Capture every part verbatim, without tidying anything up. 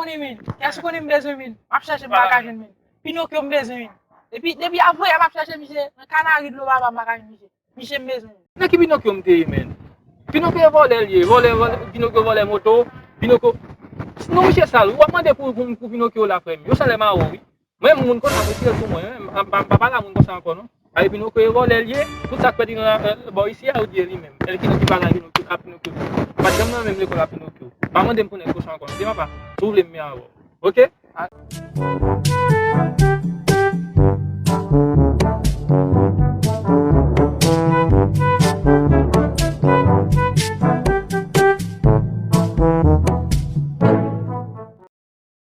Wi, men. Kiyès ou konnen m bezwen, men? M ap chèche, m pa ka jwenn, men. Pinokyo m bezwen, men. Depi, depi avanyè m ap chèche misye, nan kanari dlo papa m pa ka jwenn misye. Misye m bezwen. Nan ki Pinokyo m te ye, men? Pinokyo e vòlè l ye, vòlè, vòlè, Pinokyo vòlè moto, Pinokyo. Non, misye sal, w ap mande pou, pou, pou Pinokyo la, frè m. Yo salè mawo, wi. Mwen, moun konsa, retire l sou mwen, men. M, m, m pa pale a moun konsa ankò, non. Ay, Pinokyo e vòlè l ye, tout sa k pèdi nan, euh, bò isi a, yo di e li menm. E li ki, ki bagay Pinokyo, a Pinokyo. M pa t janm nan menm lekòl a Pinokyo. Pa mande m pou nèg konsa ankò, non. Demen pa, si w vle m men avè w. Oke?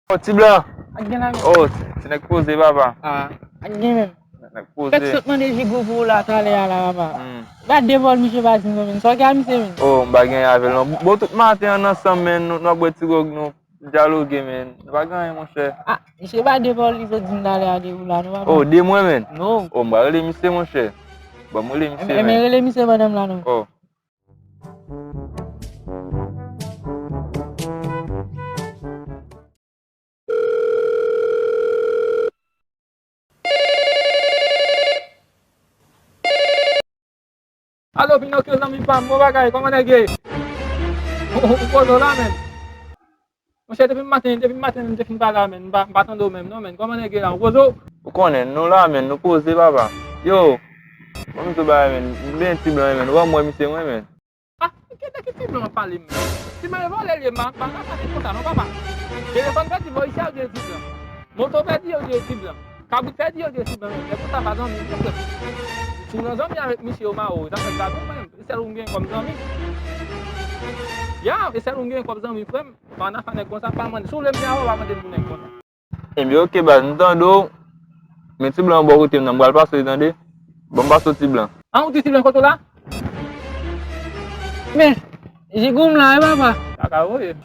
Oh, ti blan. Ak gen la menm. Oh, ti, ti nèg poze, papa. Ah, ak gen menm. Nèg poze. Fèk sot mande Jigo pou ou la, talè a la, papa. Hmm. Gad de vòl misye pa di non, menm. Sa w gen a misye, menm? Oh, m pa gen avè l, non. Bon, tout maten an ansanm, menm, nou, nou ap bwè ti gwòg, nou dyaloge, men. Nou pa gen anyen, monchè. Ah, misye pa de pawòl li sot di m talè a de ou la, non, papa. Oh, de mwen, men? Non. Oh, m pral rele misye, monchè. Bon, m rele misye, men. Enben, rele misye pandan m la, non. Oh. Alo, Pinokyo, zanmi pa m, bon bagay, kòman nèg ye? Ou, ou, ou poze w la, menm? Monchè, depi maten, depi maten, menm, m te fin pale a, menm, m pa, m pa tande w menm, non, menm. Kòman nèg ye la? Ou poze w? Ou konnen, nou la, menm, nou poze, papa. Yo, ban m di w bagay, menm, m byen ti blan, menm, ou pa wè misye, mwen, menm. Ah, ki de ki ti blan w ap pale, menm? Ti blan e vòlè l ye, m pa, m pa ka pale konsa non, papa. Telefòn pèdi bò isi a, yo di e ti blan. Moto pèdi, yo di e ti blan. Kabrit pèdi, yo di e ti blan. Nèg konsa pa zanmi m non, frè m. Si w nan zanmi avèk misye, yo mare w, zafè gad ou menm. E sèl ou m gen kòm zanmi. Ya, e sèl ou m gen kòm zanmi, frè m. Pa nan afè nèg konsa, pa mande. Si w vle m men avè w, pa mande m pou nèg konsa. Ebyen, oke, baz, m tande w. Men ti blan an bò kote m nan, m pral pase w, tande? Ban m pase w, ti blan. An, ou di ti blan kote w la? Men, Jigo m la, wi, papa. Sa ka voye.